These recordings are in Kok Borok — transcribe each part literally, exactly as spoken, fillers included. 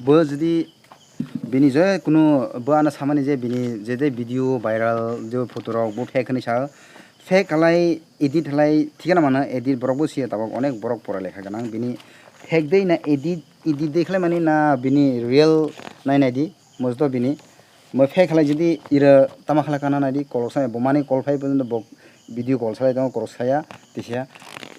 Bo jodi bini je kunu bo ano samani je bini je je video viral je photo rok bo fake hinwi sao, fake halai edit halai thikhe na mano, edit borok bo siya tabok onek borok pora lekha gwnang bini fake dei na edit, edit dei khlai mani na bini real nai nai di mojto bini. Mo fake halai jodi ira tama khala kana nai di, kolok sai bo mani call phai bo video call salai tongo, kolok saya tisa.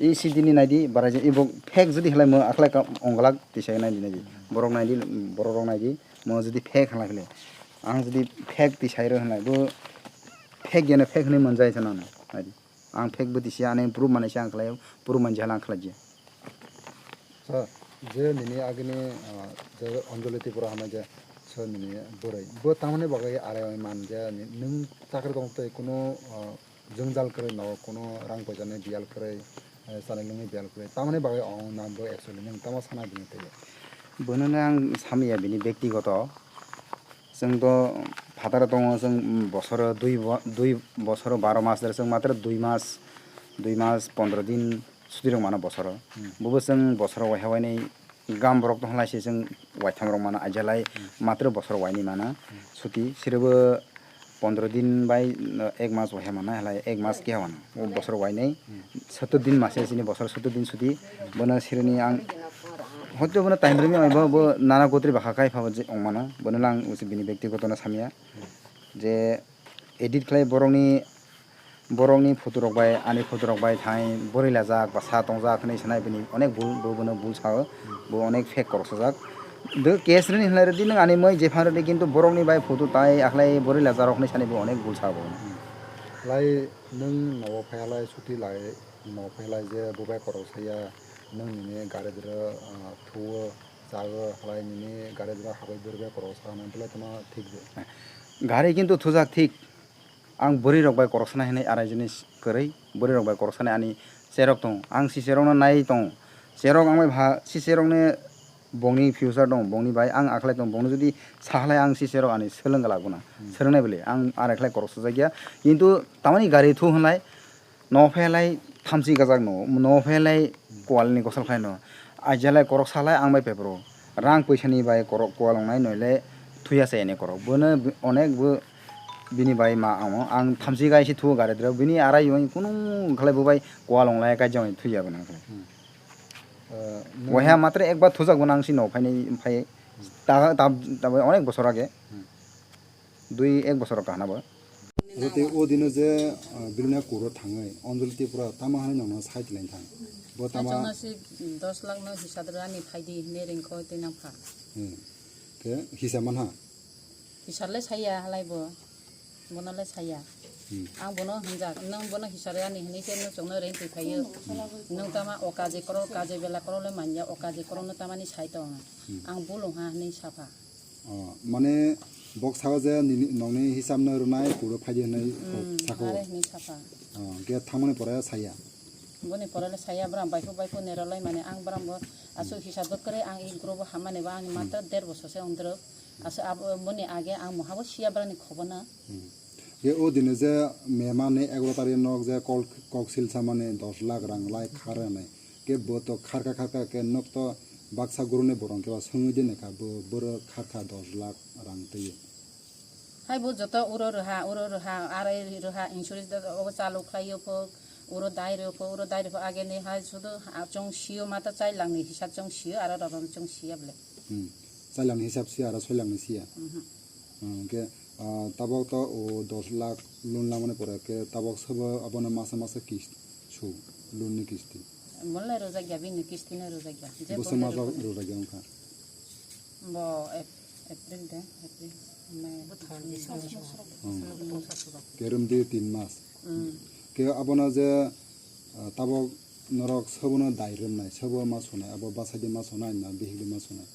I si dini nai di barai je ibo fake jodi halai mo akhlai ka onglak tisa nai di, nai di. Borok nai di, borok rok nai di. Mo jodi fake halai khle, ang jodi fake tisai ro halai bo fake geno fake hinwi manjai sana nai di. Ang fake bo tisi ani proof manai se ang khlai, proof manji hala ang khlai je. Sir, je nini agini, ah, je Anjali Tripura hwnwi je sir nini bwrwi, bo tamoni bagwi arai man je ni-, nwng chakri tong tei kuno, ah, jwngjal kwrwi nogo, kuno rang poisa ni biyal kwrwi, eh, chanai lwngwi biyal kwrwi, tamoni bagwi ong na bo actually nwng tamo sana bini twi? Bono le ang samya bini bektigoto. Chwng to phataro tongo, chwng bosoro dui bo-, dui bosoro baro mas dere, chwng matro dui mas, dui mas pondro din suti rok mano bosoro. Hmm. Bobo chwng bosoro waiha wainwi gam borok tong lai se chwng waitham rok mano, ajalai Hmm. matro bosoro wainwi mano Hmm. suti. Sirebo pondro din bai ek mas waiha mano, halai ek mas keha mano. O bosoro wainwi Hmm. sottor din mase chini bosoro sottor din suti. Bono sireni ang hoito bono time rwmi bai bo, bo nana gotri bwkha kai pha bo je ong mano. Bono lang usi bini bektigoto no samya. Je edit khlai borokni, borokni photo rok bai, ani photo rok bai thai bwrwi lajak ba sa tongjak hinwi sanai bini onek bul, bo bono bul sao, bo onek fake korok sajak. Do case rini hinlai rwdi nwng ani moi jephang rwdi, kintu borokni bai photo tai akhlai bwrwi lajak rok hinwi sani bo onek bul sao bo. Lai nwng nogo phai lai suti lai, nogo phai lai je bo bai korok saya, nwng nini gari dwro, ah, thuo, chago, halai nini gari dwro habai bwrwi bai korok sa nang belai tongma thik de. Gari kintu thujak thik. Ang bwrwi rok bai korok sanai hinwi arai jini kwrwi, bwrwi rok bai korok sanai ani cherok tongo. Ang si cherok no nai tongo. Cherok ang bai bha si cherok ni bongni future dong, bongni bai ang akhlai tong, bongni jodi sahalai ang si cherok ani swlwng glak bono. Hmm. Swrwngnai bwle ang arai khlai korok sajak ya. Kintu tamani gari thu hinlai no phelai thamchi gajak no, no phelai kwalni gosal khlai no. Ajalai korok salai ang bai pepro. Rang poisani bai korok kwal wngnai noile thuya se ene korok. Bono bi-, onek bo bini bai ma amo. Ang thamchi gai se thuo gari dwro. Bini arai yong kunu khlai bo bai kwal wnglai kai jong thuya bo nang khlai. Hmm. Eh, nwng Waiha matre ekbar thujak bo nang si no phainai phai. Ta, ta, ta, onek bosor age. Hmm. Dui ek bosor kahna bo. Abo tei o dino je, ah, Birina kuro thangwi Anjali Tripura tamo hani nongno side line thang. Bo tamo Achomno si dos lakh no hisab rwani phaidi hinwi ringkho tei nang pha. Hmm. Ke hisab manha? Hisab le saya halai bo. Bono le saya. Hmm. Ang bono hinjak, nwng bono hisab rwani hinwi se nwng chwngno ring twi phaio. Nwng tama o kaje koro, kaje bela koro le manya, o kaje koro no tamani sai tong. Hmm. Ang bulu ha hinwi sapha. Oh, mane bok sao je nini, nongni hisab no rwnai kuro phaidi hinwi Mm, sako. Are hinwi sapha. Oh, ge thangmani pore saya. Boni pore le saya bwrang baikhu baikhu nerolai mane ang bwrang bo aswk hisab bo kwrwi ang i group o hammani bo ang matra der bosor se wng drwk. Aswk abo boni age ang muha bo siya bwrang ni khobo no. Hmm. Ge o dino je mema ni egaroh tarikh nok je kok, kok sil samani dos lakh rang lai khar rwnai. Ke bo to kharkha kharkha ke nok to baksa guruni borong khe ba swngwi di naikha bo boro kharkha dos lakh rang twi. Hai bo joto uro rwha, uro rwha, arai rwha, insurance da obo chalu khlaio pho, uro dai rw pho, uro dai rw pho ageni hai sudu chong sio mata chai langni hisab chong sio aro rok chong sia bwle. Hmm. Chai langni hisab sia aro soi langni sia. Mhm. Hmm, ke, ah, tabok to o dos lakh loan lamani pore ke tabok sabo abono masa masa kist su loan ni kisti. Mole rojak ya bini kisti no rojak ya. Je Boso bole masa rojak ya. Rojak ya wngkha. Bo Ep-, April de, April, May. Hmm. Ke rum di tin mas. Hmm. Ke abono je, ah, tabok norok sabono dai rum nai, sabo ma sunai, abo basai di ma sunai na bihik di ma sunai.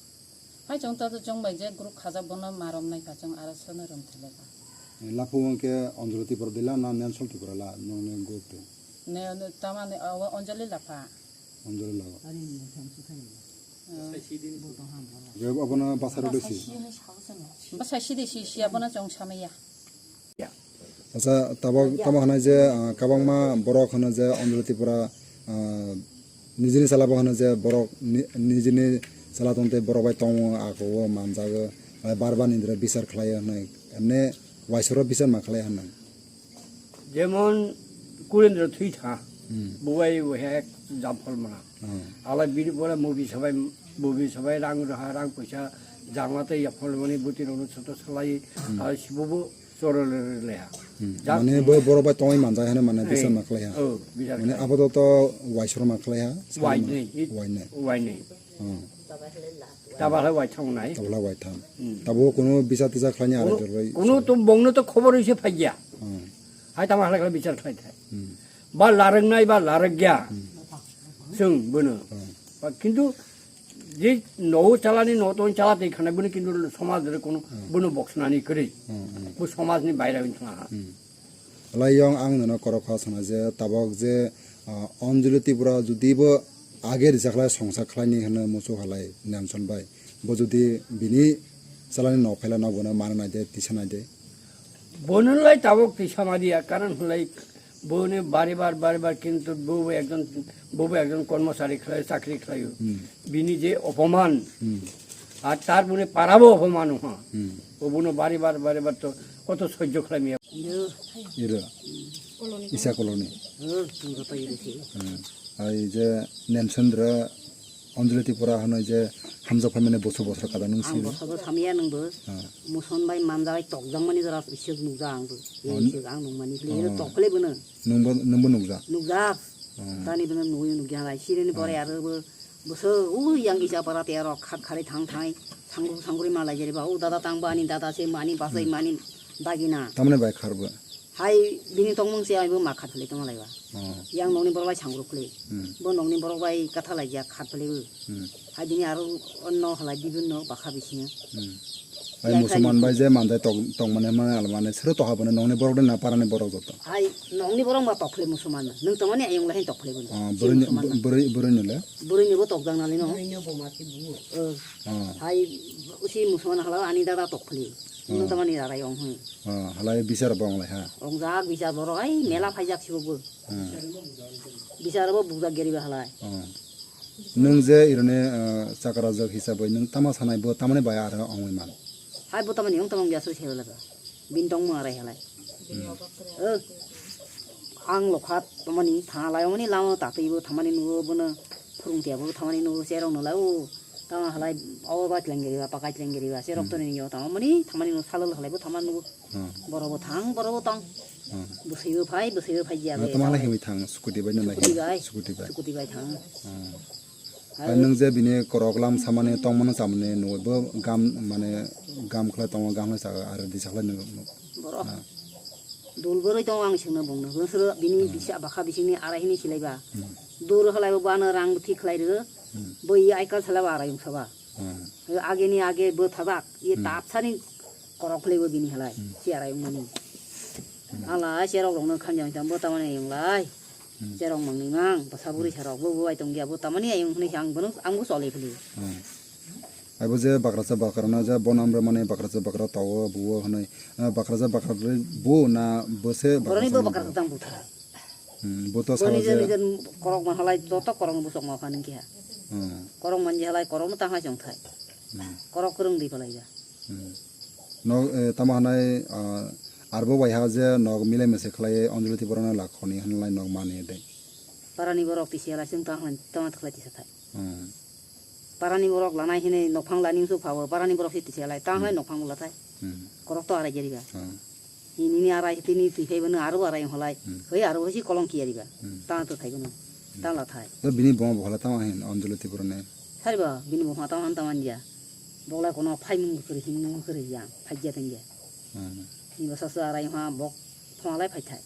Hai chwng ta chwng bai je group khaja bono marom nai kha chwng aro sono rom thele kha. Laphu wngkhe Anjali Tripura dila na Nensol Tripura la nongni group de? Ne, ne, tamani awa Anjali lapha. Anjali la. Ani ni tham su thani. Ge abono basaro de si. Basa sidi si si abono chwng samaya. Acha, tabok tamo hwnai je, ah, kabangma borok hwno je Anjali Tripura, ah, nijini sala bo hwno je borok ni-, nijini Chwla tong tei borok bai tongo, ago o manjago, bai bar bar ni dre bichar khlai o hwnwi, emne waisoro bichar ma khlai hwnwi. Jemon Kurendra thwi tha, Hmm. bubai bo he jampol mana. Hmm. Ala biri bola movie sabai, movie sabai rang raha, rang poisa jangla tei yaphol mani buti rok no soto salai, Hmm. ah, sibo bo choro le le ha. Hmm. Jak Mane bo borok bai tongwi manjak hwnwi mane Eh, bichar ma khlai ha. oh, bichar Mane khlai. apatot waisoro ma khlai ha. Wai Sakma. nei, it Wai nei. wai nei. Hmm. Tabala wai thang nai. Tabala wai thang. Hmm. Tabo kuno bichar tichar khlai ni Kuno, are doroi. kuno to bongno to khobor ise phai ya. Hmm. Hai tama halai khlai bichar khlai thai. Hmm. Ba larang nai ba larang ya. Hmm. Sung bono. Hmm. Ba kintu je no chalani no ton chala te khana bono kintu somaj re kuno Hmm. bono boksnani kwrwi. Hmm, hmm. Bo somaj ni baira wng thang ha. Hmm. Laiyong ang nono korok kha sana je tabok je, ah, Anjali Tripura judi bo age rijak lai songsa khlai ni hwnwi muchuk halai Nelson bai. Bo judi bini chalani no phaila no bono mana nai de, tisa nai de. Bono lai tabok tisa ma dia, karon hwnlai boni bari bar, bari bar kintu bo bo ekjon, bo bo ekjon kormochari khlai, chakri khlaio. Hmm. Bini je opoman, Hmm. ar tar boni parabo opoman ha. Hmm. Obono bari bar, bari bar to koto sojjo khlai miya. Iro. Isa colony. Hmm, tungka pa iro si. Hmm. Ai je Nelson dra Anjali Tripura hwnwi je hamjak phaimani boso bosor kada nung Ang si. Boso bo samya nungbo. Ha. Muson bai manjak bai tokjak mani jora isuk nukjak ang bo. Ye Oh, isuk ang nung mani kle Oh. tok kle bono. Nungbo, nungbo nukjak? Nukjak. Oh. Tani bono nugwi nukya lai. Sireni pore Oh. aro bo boso u yang kisa para te aro khat khari thang thang. Sangru sangru ma lai jeri ba. U dada tang ba ani dada se mani basai Hmm. mani dagina. Tamne bai kharbo. Hai bini tongmung se aibo ma khat philai tongma laiba. Oh. Yang nokni borok bai sangruk kle. Hmm. Bo nokni borok bai katha laijak khat philai bo. Hmm. Hai bini aro onno halai bibinno bakha bisingo. Hmm. Bai Yang musulman khai bai je manjai tong, tongmani mane almani sero toha bone nokni borok de na parani borok joto. Hai nokni borok ma tok khle musulman. Nwng tongmani ayung lai tok khle bo. Oh, Si bwrwini, musulman na. bwrwi, bwrwini le? Bwrwini bo tok jang nali no. Bwrwini bo ma si bu. Oh. Oh. Hai usi musulman hala ani dada tok khle. Nwng Oh. tongmani dada yong hwn. Ah, halai bichar bo wnglai ha. Wngjak bichar borok, ai mela phaijak sibo bo. Hmm. Bichar bo bujak geriba halai. Oh. Nwng je irone, ah, chakrajak hisabai nwng tama sanai bo tamani bai aro ongwi man. Hai bo tamani ong tamang biasai sebela ba. Bin tong mung arai halai. Hmm. Eh, ang lokhat tamani thalai ongni lama tatwi bo tamani nugo bono phurung tiya bo tamani nugo cherong nolai o. Tama halai o ba tleng geriba, pakai tleng geriba, cherok Hmm. toni yo tamani tamani no salal halai bo tamani nugo. Hmm. Borok bo thang, borok bo tong. Hmm. Bwswi bo phai, bwswi bo phai ya. Tama lai himwi thang, scooty bai nana Scooty himwi, bai. scooty bai. Scooty bai thang. Hmm. Hai nwng je bini korok lam samani tongmani chamani nugwi bo gam mane gam khlai tongo, gam khlai saka aro disa khlai nugwi. Borok. Ah. Dul boroi tongo ang sengno bongno. Bwswro bini Hmm. bisa bakha bisingni arai hini silaiba. Hmm. Dur halai bo ano rang thik khlai rw. Hmm. Bo i ai kal sala ba arai ungsaba. Hmm. Ageni age bo thajak, i Hmm. tapsani korok khlai bo bini halai. Hmm. Si arai ungmani. Hmm. Ala cherok rokno khamjang tang bo tamani ayung lai. Hmm. Cherok mangni mang, bwsa bwrwi Hmm. sarok bo bo bai tongya bo tamani ayung hwnwi ang bono ang bo choli phili. Hmm. Aibo je bakrasa bakrana je bonam re mane bakrasa bakra tawo buo hwnwi, ah, bakrasa bakra re bo na bwse Boroni bo bakrasa bakra tang butha. Hmm, bo to Bo sala nijer je nijer korok man halai joto korok busok ma phani khe. Hmm. Korok man je halai korok no tang hai chong thai. Hmm. Korok kwrwng di palai ja. Hmm. No, eh, tamo hanai, ah, arbo bai ha je nog mile mese khlai Anjali Tripura no lakhoni hanlai nog mani de. Parani borok tisi halai chwng tang halai tama khlai tisa thai. Hmm. Parani borok lanai hinwi nokphang lani wngsu phabo parani borok se tisi halai tang halai Hmm. nokphang bwla thai. Hmm. Korok to arai jeriba. Hmm. Nini arai tini twi phai bono aro arai wng halai. Hmm. Hoi aro hoisi kolong kiya riba. Hmm. Tang to thai bono. Hmm. Tang la thai. Da bini boma bokhala tama hin Anjali Tripura ne. Sariba bini boma tama han tama ya. Boklai kono phaimung kwrwi himung kwrwi ya. Phai ya tang ya. Hmm. Ni bwsaksa arai wngkha bok phanglai phai thai.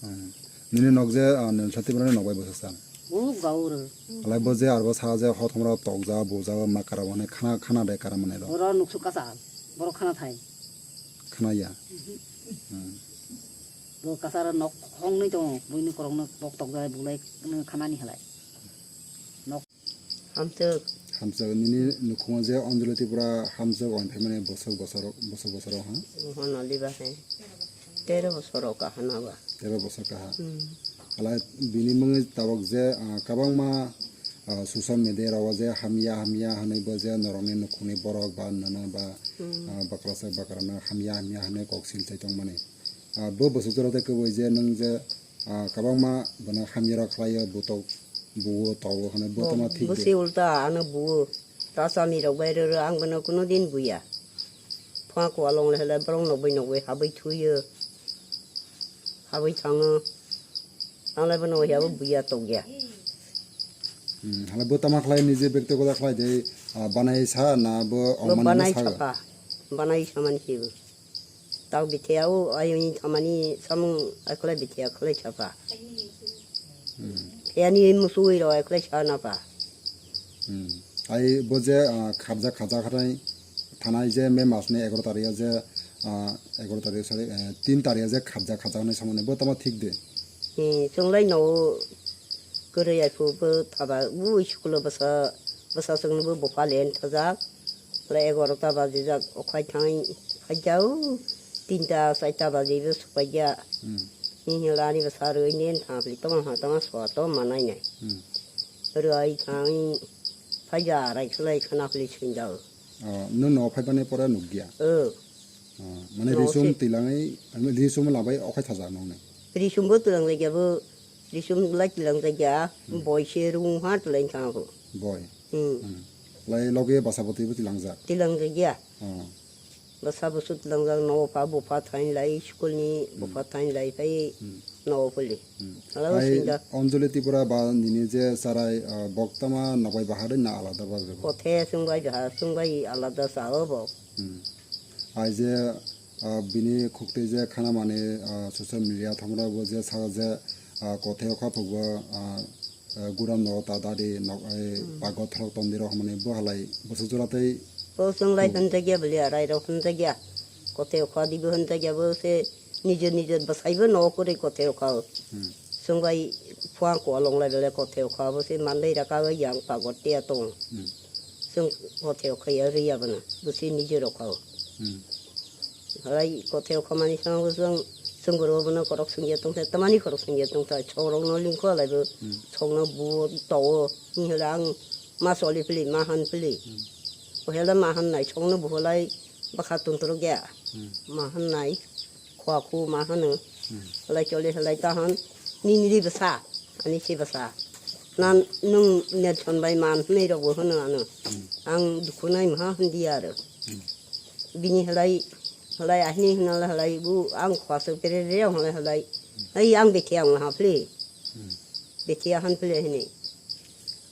Hmm. Nini nok je, ah, Nilsati borok ni nok bai bwsaksa. Buk gaur. Alai bo je arbo sa je hothomra tokja, buja, makara wane khana, khana de kara mane ro. Oro nuksu kasa, borok khana thai. Khana ya. Hmm. Bo kasar nok hong nui tongo, buini korok nok bok tokja, bulai khana ni halai. Nok Hamswk. Hamswk nini nukhungo je Anjali Tripura hamswk oin phaimani bosok bosoro, bosok bosoro ha? Bohono liba he. Tero bosoro kahana ba. Tero bosor kaha. Hmm. Ala bini mungwi tabok je, ah, kabangma, ah, social media rao je hamya hamya hwnwi bo je norokni nukhungni borok ba nono ba, ah, bakrasa bakrano hamya hamya hwnwi kok silchai tongmani. Ah, bo bwswk jora tei kwbwi je nwng je, ah, kwbangma bono hamya rok khlaio, butok buo togo hwnwi bo tamo thik de. Bwswi ulta ano buo. Ta chami rok bai rw rw ang bono kuno din buya. Pha kualong le hele borok nokbai nokbai habwi thuyo. Habwi thango. Ang le bono oya bo buya tokya. Hmm, hala bo tamo khlai nije bektigoto khlai de, ah, banai sa na bo ongmani banai sa? Bo sapa. Banai samani hibo. Tak bithaya o ayoni thamani samung akla bithaya khlai chapa. Hmm. Thayani musui rok akla chana pa. Hmm. Ai bo je, ah, kharjak kharjak khatai thanai je May mas ni egaroh tarikh je, ah, egaroh tarikh, sorry, eh, tin tarikh je kharjak kharjak nai samani bo tamo thik de. Hmm, chwnglai no kwrwi ai phu bo thaba ui school o bwsa, bwsa chwngno bo bupha len thajak. Pura egaroh ta bajijak, okhai thangwi phaikha, o tinta charta bajibo sokphaikha. Hmm. Hinhila ani bwsa rwui nen thangphli tongma ha tongma soa tongma nainai. Hmm. Rwui thangwi phaikha, arai khlai khwna phli sindao. Oh, nwng no phaibani pore nukya? Oh. Oh, mane no risum se tilangwi, mane risum labai okhai thajak nokni? Risumbo tilang jakya bo, risum lai tilang jakya, hmm, boi se rung ha tilang thangkho. Boi? Hmm. Hmm. Lai loge bwsa bwtwi bo tilangjak? Tilang jakya. Oh. Bwsa bwswk tlangjak, no pha bupha thain lai school ni, hmm, bupha thain lai phai, hmm, no phuli. Hmm. Ala bo ai sinda. Anjali Tripura ba nini je sarai, ah, bok tama nokbai bahar na alada ba bebo? Kothe chwngbai bahar, chwngbai alada sa o bo. Hmm. Ai je, ah, bini khukti je khana mani, ah, social media thangro bo je sa je, ah, kothe okha phukbo, ah, eh, guram no ta dadi nok, eh, hmm, pago throk tondiro hwnmani bo halai bwswk jora tei bo chwng lai thung. Hwn jakya bwlya, rai rok hwn jakya. Kote okha di bo hwn jakya, bo se nijor nijor bwsai bo no kwrwi kote okha o. Hmm. Chwng bai phuang kualong lai bele kote okha o, bo se mandai raka o yang pago tia tong. Hmm. Chwng kote okha ya rwya bono, bo se nijor okha o. Hmm. Halai kothai o khamani swngo chwng, chwng borok bono korok swngjak tongthai, tamani korok swngjak tongthai, chok rokno lingkho halai bo, hmm, chokno buo towo, hinhela ang ma choli phili, ma han phili. Hmm. Ohela ma hannai, chokno buholai bwkha tontorok ya, hmm, ma hannai, khua khu ma hano, hmm, halai choli halai ta han, nini ri bwsa, ani se bwsa. Nan nwng Nelson bai man hwnwi rokbo hwno ano. Hmm. Ang dukhu nai maha hwndiya aro. Hmm. Bini halai, halai ahini hwnala halai bu ang khwaswk perere ang halai halai. Ai ang bethe ang ha phli. Hmm. Bethe ahan phli hini.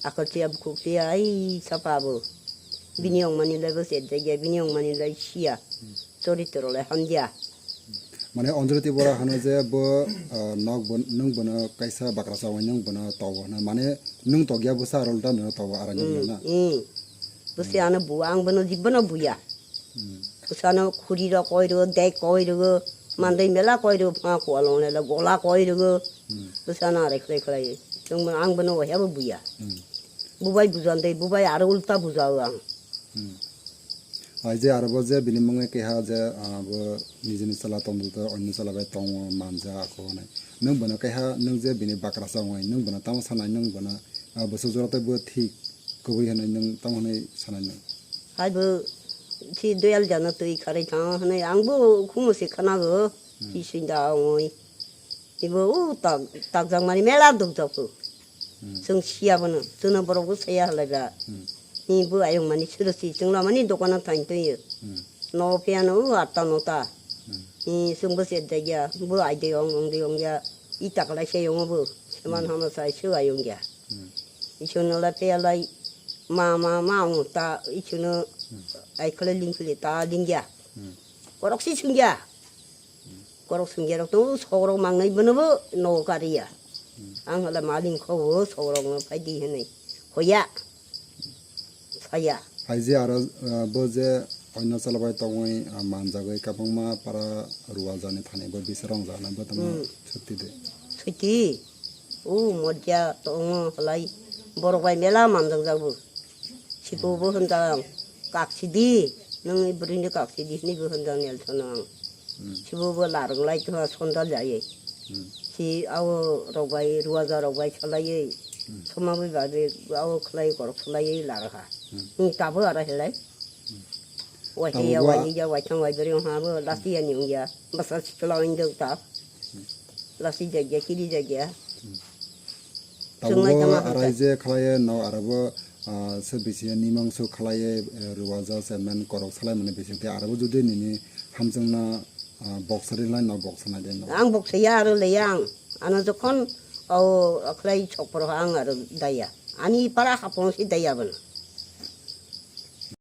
Akal tiya bukhuk tiya ai sapa bo. Bini ongmani lai bo sedda ya, bini ongmani lai siya. Hmm. Choritro lai hamya. Mane Anjali Tripura hano je bo, ah, nok bo, nwng bono kaisa bakrasa ongwi nwng bono tobo hwnwi. Mane nwng tokya bwsa aro ulta nono tobo arani hmm, na. Hmm. Bwswi ano bu, ang bono jibbono buya. Hmm. Bwsano khuri rok koi rw, dek koi rw, mandai mela koi rw, pha kualong lela gola koi rw. Hmm. Bwsano arai khlai khlai. Nwng bono, ang bono wahya bo buya. Hmm. Bubai bujandai, bubai aro ulta bujao ang. Hmm. Ai je aro bo je bini mungwi keha je, ah, bo nijini chwla tongdo to onno chwla bai tongo manja ako hwnwi. Nwng bono keha nwng je bini bakrasa ongwi nwng bono tamo sanai nwng bono, ah, bwswk jora tei bo thik kwbwi hwnwi nwng tamo hwnwi sanai nwng? Hai bo si doyal jano twi kharwi thango hwnwi ang bo khumu se khwnago. Hmm. Si sinda ongwi. Ibo o tak, takjakmani mela dukjak phu. Hmm. Chwng siya bono, chwngno borok bo saya halai ba. Hmm. Ni bo ayung mani siro si chwng lamani dokano thain twi. Hmm. No phiya no o atta nota. Hmm. Ni chwng bo se dagya, bo ai de ong, ong de ong ya. I taklai se yong bo. Seman hmm, hama sai se ayung ya. Hmm. I chwng no la phiya lai ma, ma, ma ong ta i chwng no hmm, ai khle ling khle ta ling ya. Hmm. Korok si chwng ya. Korok sungya rok tongo, sok rok mangnai bono bo nogo kariya. Hmm. Ang hala maling kho o sok rok no phai di hinwi. Hoya. Saya. Hai je aro, ah, bo je onno chwla bai tongwi, ah, manjagwi kwbangma para ruwa jani thani bo bisa rong jana bo tamo hmm, sutti de. Sutti. O modya tongo halai borok bai mela manjak jago. Siku bo hwnjak ang, kak sidi, nwng bwrwini kak sidi hinwi bo hwnjak Nelson ang. Hmm. Sibo bo larwk lai tongha sondal jaiwi. Hmm. Si abo rok bai, ruwaja rok bai salaiwi, Soma bai ba de, o khlai korok khlai la rokha. Hmm. Ni tabo aro helai. Wa Tabo he ya, ba wa ye ya, wa chang wa beri ha bo, last year ni ya. Basa sikla in de ta. Last year ya, kiri ya ya. Tabuk Chunglai tama hwnka. Arai je khlaiye no arabo, ah, se bisi nimang so khlaiye, eh, ruwaja se men korok salai mane bisi te arabo jodi nini hamjangna, ah, boksa ri lai no boksa nai de no. Ang boksa ya aro le yang. Ano jokhon o khlai chokpor ang aro daya. Ani para hapong si daya bana.